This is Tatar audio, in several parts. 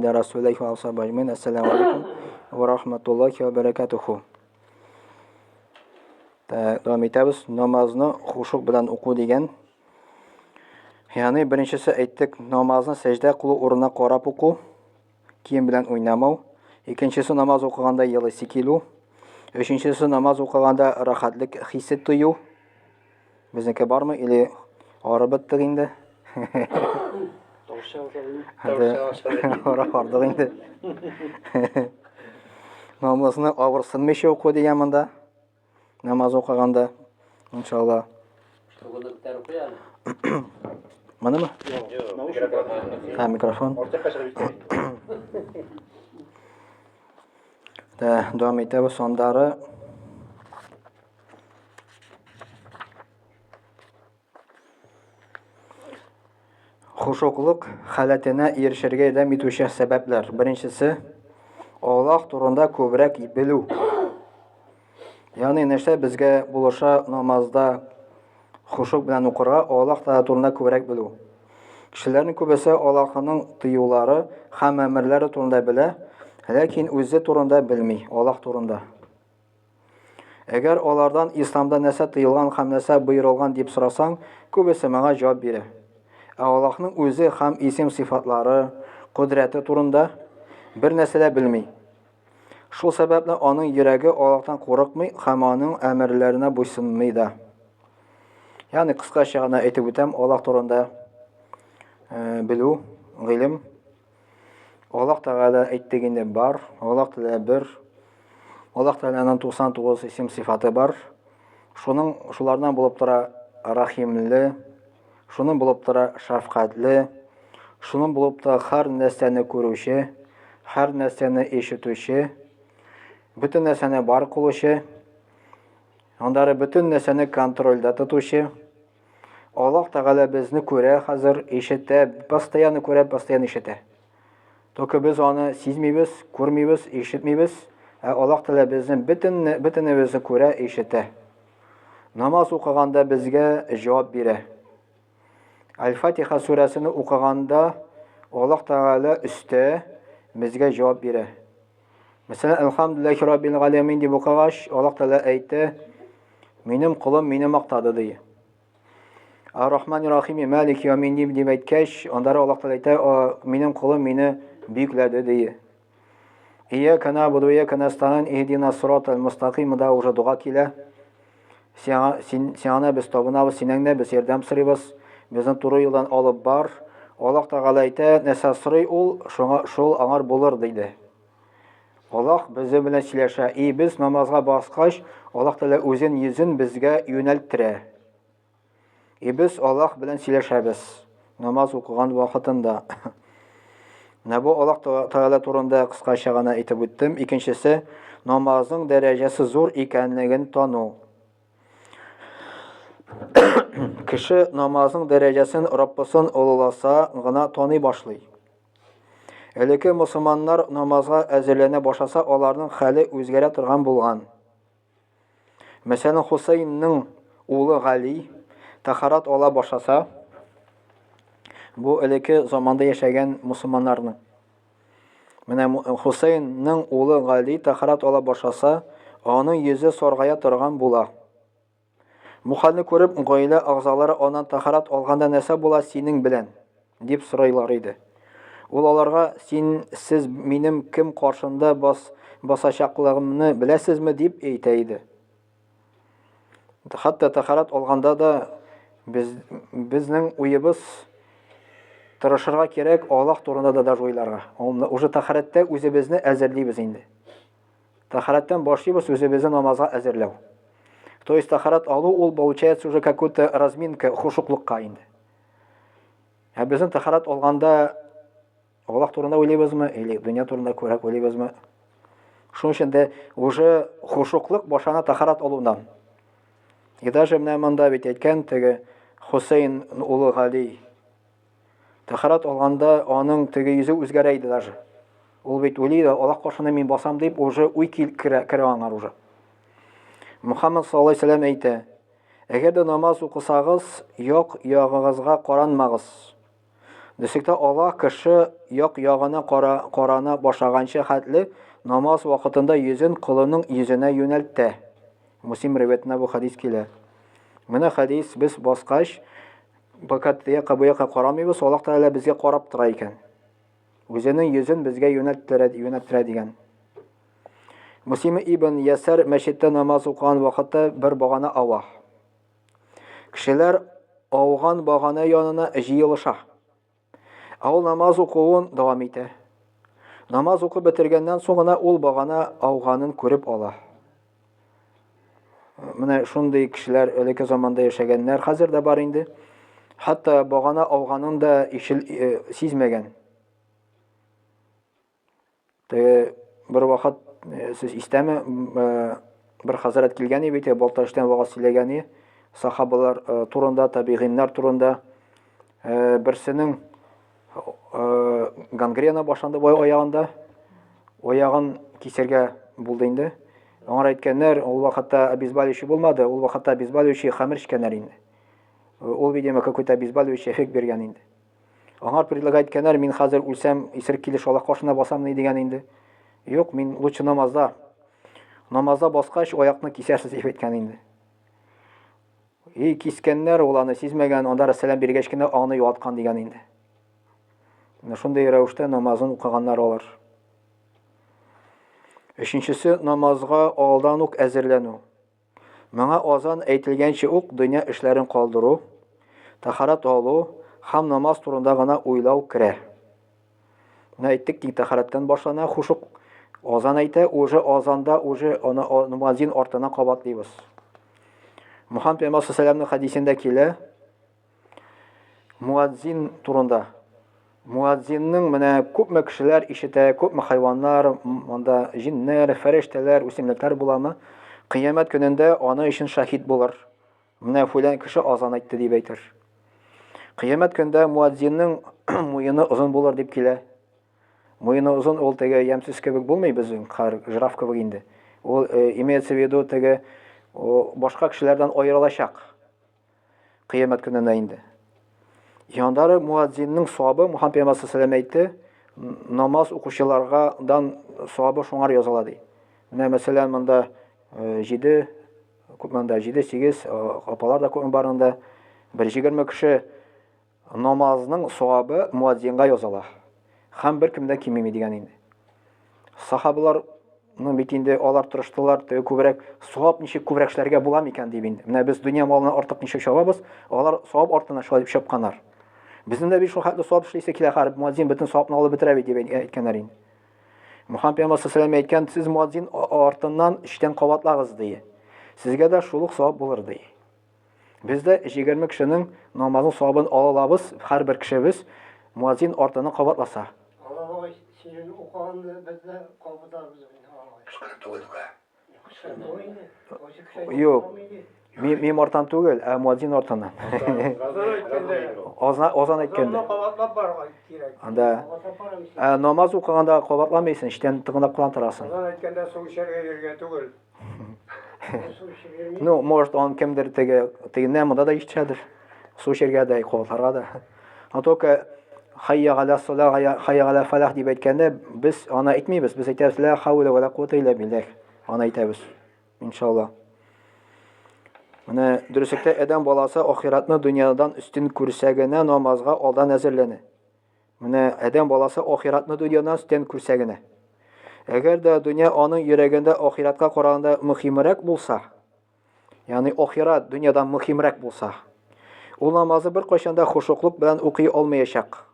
аля расулиллахи ва асхабиһи аҗмаин. Ассаламу алейкум ва рахматуллахи ва баракатуху. Дәвам итәбез. Намазны хушук белән уку дигән. Ягъни беренчесе әйттек, намазны сәҗдә кылу урынына карап уку, кием белән уйнамау. Икенчесе намаз укыганда елыйсы килү. Өченчесе намаз укыганда рәхәтлек хисе тою. Безнеке бармы или арып беттек инде? Арып ардык инде. Намазны авырсынмыйча уку дигән монда. Намаз укыганда, иншалла. Монымы? Ха, микрофон. Да, дәвам итәбез. Андары Хошуклык халәтенә ирешергә ярдәм итүче сәбәпләр. Беренчесе, Аллаһ турында күбрәк белү. Ягъни нәрсә безгә булыша намазда хошук белән укырга, Аллаһ Тәгалә турында күбрәк белү. Кешеләрнең күбесе Аллаһының тыюлары һәм әмерләре турында белә, ләкин үзе турында белми, Аллаһ турында. Әгәр алардан исламда нәрсә тыелган һәм нәрсә боерылган дип сорасаң, күбесе моңа җавап бирә. Ә Аллаһның үзе һәм исем-сыйфатлары, кодрәте турында бер нәрсә дә белми. Шул сәбәпле аның йөрәге Аллаһтан курыкмый һәм аның әмерләренә буйсынмый да. Ягъни кыскача гына әйтеп үтәм, Аллаһ турында э, белү, гыйлем Аллаһ Тәгалә әйттек инде бар, Аллаһ Тәгалә бер. Аллаһ Тәгаләнең 99 исем сыйфаты бар. Шуның шулардан булып тора рәхимле, шуның булып тора шәфкатьле, шуның булып тора һәр нәрсәне күрүче, һәр нәрсәне ишетүче, бөтен нәрсәне бар кылучы, аннары бөтен нәрсәне контрольдә тотучы. Аллаһ Тәгалә безне күрә хәзер, ишетә, постоянно күрә, постоянно ишетә. Только без аны сизмибез, күрмибез, ишетмибез, ә Аллаһ Тәгалә безне бөтен бөтенебезне күрә, ишетә. Намаз укыганда безгә җавап бирә. Аль-Фатиха сүрәсен укыганда Аллаһ Тәгалә өстә безгә җавап бирә. Мәсәлән, Әлхәмдүлилләһи раббил галәмин дип укыгач, Аллаһ Тәгалә әйтә, Минем колым мине мактады ди. Ар-Рахман Рахим Малик Ямин дип әйткәч, аннары Аллаһ Тәгалә әйтә, минем колым мине бөекләде ди. Ияка набуду ияка настаин иһдина сиратал мустаким да уже дога килә. Сиңа син сиңа без табынабыз, синнән дә без ярдәм сорыйбыз. Безне туры юлдан алып бар. Аллаһ Тәгалә әйтә, нәрсә сорый ул, шуңа шул аңар булыр диде. Аллаһ безнең белән сөйләшә. И без намазга баскач, Аллаһ Тәгалә үзен йөзен безгә юнәлттерә. И без Аллаһ белән сөйләшәбез намаз укыган вакытында. Менә бу Аллаһ Тәгалә турында кыскача гына әйтеп үттем. Икенчесе, намазның дәрәҗәсе зур икәнлеген тану. Кеше намазның дәрәҗәсен Раббысын олыласа гына таный башлый. Элекке мосылманнар намазга әзерләнә башласа, аларның хәле үзгәрә торган булган. Мәсәлән, Хусейнның улы Гали тахарат ала башласа, бу элекке заманда яшәгән мусульманнарның. Менә Хусейнның улы Гали тахарат ала башласа, аның йөзе саргая торган була. Бу хәлне күреп, гаилә әгъзалары аннан тәһарәт алганда нәрсә була синең белән? дип сорыйлар иде. Ул аларга, син, сез минем кем каршында бас, басачаклыгымны беләсезме, дип әйтә иде. Хәтта тәһарәт алганда да без, безнең уебыз тырышырга кирәк Аллаһ турында да даже уйларга. Уже тәһарәттә үзебезне әзерлибез инде. Тәһарәттән башлыйбыз үзебезне намазга әзерләү. То есть тәһарәт алу ул получается уже какой-то разминка хушуклыкка инде. Ә безнең тәһарәт алганда Аллаһ турында уйлыйбызмы или дөнья турында күбрәк уйлыйбызмы? Шуның өчен дә уже хушуклык башлана тәһарәт алудан. И даже менә монда бит әйткән теге Хусейн улы Гали Тәһарәт алганда аның теге йөзе үзгәрә иде даже. Ул бит уйлый да, Аллаһ каршында мин басам дип, уже уй керә, керә аңар уже. Мухаммад саллаллаһу алейһи вәсәлләм әйтә, әгәр дә намаз укысагыз, як ягыгызга каранмагыз. Дөслектә Аллаһ кеше як-ягына кара, карана башлаганчы хәтле намаз вакытында йөзен колының йөзенә юнәлтә. Муслим риваятенә бу хәдис килә. Менә хәдис без баскач, пока тияка бу якка карамыйбыз, Аллаһ Тәгалә безгә карап тора икән. Үзенең йөзен безгә юнәлттерә, юнәлттерә дигән. Муслим ибн Ясар мәчеттә намаз укыган вакытта бер багана ава. Кешеләр ауган багана янына җыелыша. Ә ул намаз укуын дәвам итә. Намаз укып бетергәннән соң гына ул багана ауганын күреп ала. Менә шундый кешеләр элекке заманда яшәгәннәр, хәзер дә бар инде. Хәтта багана ауганын да ишел, э, сизмәгән. Теге бер вакыт э, сез истәме, э, бер хәзрәт килгән иде бит, Балтачтан вагаз сөйләгән иде. Сахабалар э, турында, табигыйннар турында. Берсенең гангрена башланды бай аягында. Аягын кисергә булды инде. Аңар әйткәннәр, ул вакытта обезболивающий булмады, ул вакытта обезболивающий хәмер эчкәннәр инде. Ул, видимо, какой-то обезболивающий эффект биргән инде. Аңар предлагать иткәннәр, мин хәзер үлсәм, исерек килеш Аллаһ каршына басам ни дигән инде. Юк, мин лучше намазда. Намазда баскач, аякны кисәрсез дип әйткән инде. И кискәннәр, ул аны сизмәгән, анда сәлам биргәч кенә аны юаткан дигән инде. Менә шундый рәвештә намазын укыганнар алар. Өченчесе намазга алдан ук әзерләнү. Моңа азан әйтелгәнче ук дөнья эшләрен калдыру, тәһарәт алу һәм намаз турында гына уйлау керә. Менә әйттек, тик тәһарәттән башлана, хушук азан әйтә, уже азанда уже аны муаззин артына кабатлыйбыз. Мухаммад пәйгамбәр саллаллаху хәдисендә килә, Муадзин турында. Муадзинның менә күпме кешеләр ишетә, күпме хайваннар, монда җиннәр, фәрештәләр, үсемлекләр буламы? Кыямәт көнендә аны өчен шаһит булыр. Менә фүлән кеше азан әйтте дип әйтер. Кыямәт көндә муадзинның муены озын булыр дип килә. Муены озын ул теге ямьсез кебек булмый безнең жираф кебек инде. Ул э, имеется в виду теге башка кешеләрдән аерылачак. Кыямәт көнендә инде. Яндары муадзинның савабы Мухаммад пәйгамбәр саллаллаху әйтте, намаз укучыларга дан савабы шуңар языла ди. Менә мәсәлән монда 7 э, күпме анда 7 8 э, апалар да күпме бар анда. Бер 20 кеше Намазның савабы муаззинга языла. Һәм беркем дә кимеми дигән инде. Сахабаларның бит инде алар тырыштылар, теге күбрәк савап ничек күбрәк эшләргә була микән дип инде. Менә без дөнья малына артык ничек чабабыз, алар савап артына шулай дип чапканнар. Безнең дә бит шул хәтле савап эшлисе килә, хәзер муаззин бөтен савапны алып бетерә бит дип әйткәннәр инде. Мухаммад пәйгамбәр саллаллаху әйткән, сез муаззин артыннан эчтән кабатлагыз ди. Сезгә дә шул ук савап булыр ди. Без дә 20 кешенең намазын савабын ала алабыз, һәрбер кешебез муаззин артыннан кабатласа. Алабай, синең укыганны без дә кабатларбыз инде, алабай. Кычкырып түгел, түгел. Кычкырып түгел инде. Үзе кеше Юк. Мин, мин артан түгел, ә муаззин артыннан. Азан әйткәндә. Азан, азан әйткәндә. Азанны кабатлап барырга кирәк. Анда Кабатлап барамыз. ә, намаз укыганда кабатламыйсың, эчтән тыңлап кына торасың. Азан әйткәндә су эчәргә йөргә түгел. Ну, может, он кемдер теге, тегеннән монда да ишетәдер. Су эчәргә дә, кабатларга да. Но только хайя галя сала, хайя галя фалах дип әйткәндә, без аны әйтмибез. Без әйтәбез ла хауля ва ла куата илля биллах. Аны әйтәбез. Иншалла. Менә дөреслектә адәм баласы ахиратны дөньядан өстен күрсә генә намазга алдан әзерләнә. Менә адәм баласы ахиратны дөньядан өстен күрсә генә. Әгәр дә дөнья аның йөрәгендә ахиратка караганда мөһимрәк булса, ягъни ахират дөньядан мөһимрәк булса, ул намазы беркайчан да хошуклык белән укый алмаячак.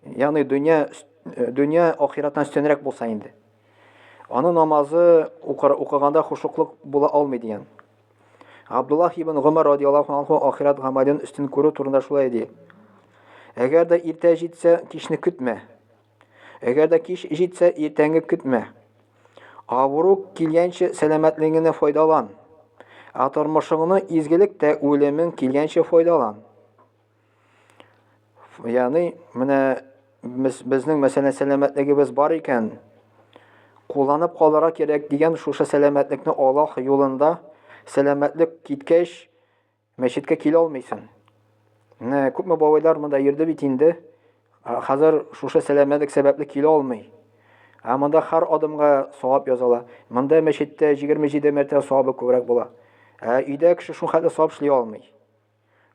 Ягъни дөнья дөнья ахираттан өстенрәк булса инде. Аның намазы укыр, укыганда хошуклык була алмый дигән. Абдуллах ибн Гомар радиаллаху анху ахират гамәлен өстен күрү турында шулай ди. Әгәр дә иртә җитсә, кичне көтмә. Әгәр дә кич җитсә, иртәнге көтмә. Авыру килгәнче сәламәтлегеңне файдалан. Ә тормышыңны изгелек тә үлемең килгәнче файдалан. Ягъни, менә без, безнең мәсәлән сәламәтлегебез бар икән, кулланып калырга кирәк дигән шушы сәламәтлекне Аллаһ юлында сәламәтлек киткәч, мәчеткә килә алмыйсың. Менә күпме бабайлар монда йөрде бит инде. Хәзер шушы сәламәтлек сәбәпле килә алмый. Ә монда һәр адымга савап языла. Монда мәчеттә 27 мәртәбә савабы күбрәк була. Ә өйдә кеше шул хәтле савап эшли алмый.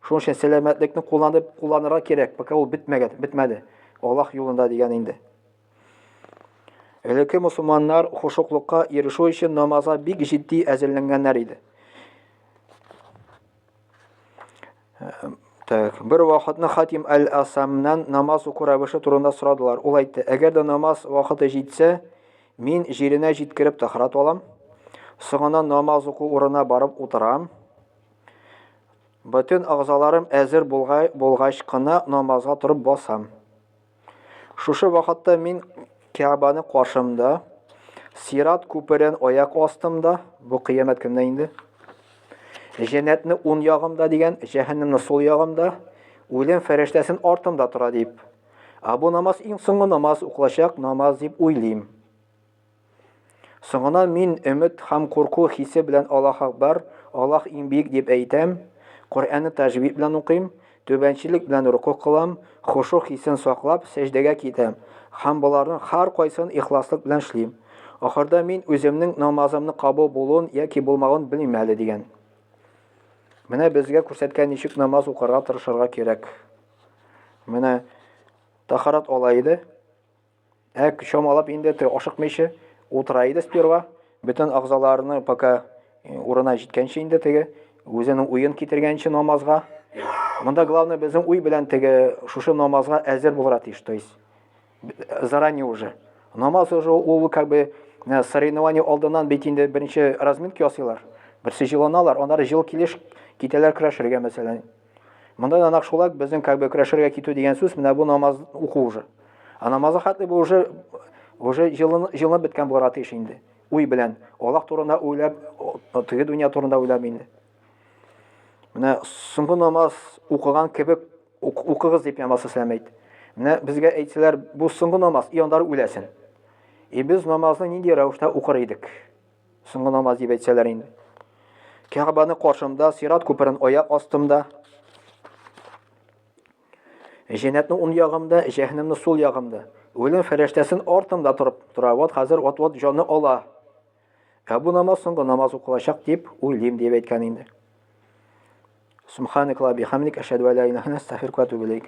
Шуның өчен сәламәтлекне кулланып кулланырга кирәк, пока ул бетмәгән, бетмәде. Аллаһ юлында дигән инде. Элекке мусульманнар хушуклыкка ирешү өчен намазга бик җитди әзерләнгәннәр иде. Так, бер вакытны Хатим әл-Асамнан намаз уку рәвеше турында сорадылар. Ул әйтте, әгәр дә намаз вакыты җитсә, мин җиренә җиткереп тәһарәт алам. Соңыннан намаз уку урынына барып утырам. Бөтен агзаларым әзер булгач кына намазга торып басам. Шушы вакытта мин Кәгъбәне каршымда, Сират күперен аяк астымда, бу кыямәт көнендә инде. Җәннәтне уң ягымда дигән, җәһәннәмне сул ягымда, үлем фәрештәсен артымда тора дип. Ә бу намаз иң соңгы намаз укылачак намаз дип уйлыйм. Соңыннан мин өмет һәм курку хисе белән Аллаһ Акбар, Аллаһ иң бөек дип әйтәм, Коръәнне тәҗвид белән укыйм, түбәнчелек белән рокуг кылам, хошуг хисен саклап, сәҗдәгә китәм һәм боларның һәркайсын ихласлык белән эшлим. Ахырда мин үземнең намазымны кабул булуын яки булмавын белмим әле, дигән. Менә безгә күрсәткән ничек намаз укырга тырышырга кирәк. Менә тахарат ала иде. Ә чамалап инде теге ашыкмыйча утыра иде сперва. Бөтен агзаларны пока э, урына җиткәнче инде теге үзенең уен китергәнче намазга. Монда главное безнең уй белән теге шушы намазга әзер булырга тиеш, то есть заранее уже. Намаз уже ул как бы э, соревнование алдыннан бит инде беренче разминка ясыйлар. Берсе җылыналар, аннары җыл килеш китәләр көрәшергә мәсәлән. Монда да нәкъ шулай безнең как бы көрәшергә китү дигән сүз менә бу намаз уку уже. А намазы хәтле бу уже уже җылынып беткән булырга тиеш инде. Уй белән. Аллаһ турында уйлап, теге дөнья турында уйлап инде. Менә соңгы намаз укыган кебек укыгыз дип Пәйгамбәр саллаллаху әйтте. Менә безгә әйтсәләр, бу соңгы намаз, и аннары үләсен. И без намазны нинди рәвештә укыр идек? Соңгы намаз дип әйтсәләр инде. Кәгъбәне каршымда, Сират күперен аяк астымда. Җәннәтне уң ягымда, җәһәннәмне сул ягымда. Үлем фәрештәсен артымда торып тора. Вот хәзер вот-вот җанны ала. Ә бу намаз соңгы намаз укылачак дип уйлыйм дип әйткән инде. Субханакалла бихамдик, ашһаду ла илаһа илля анта, астагфирука ва атубу илейк.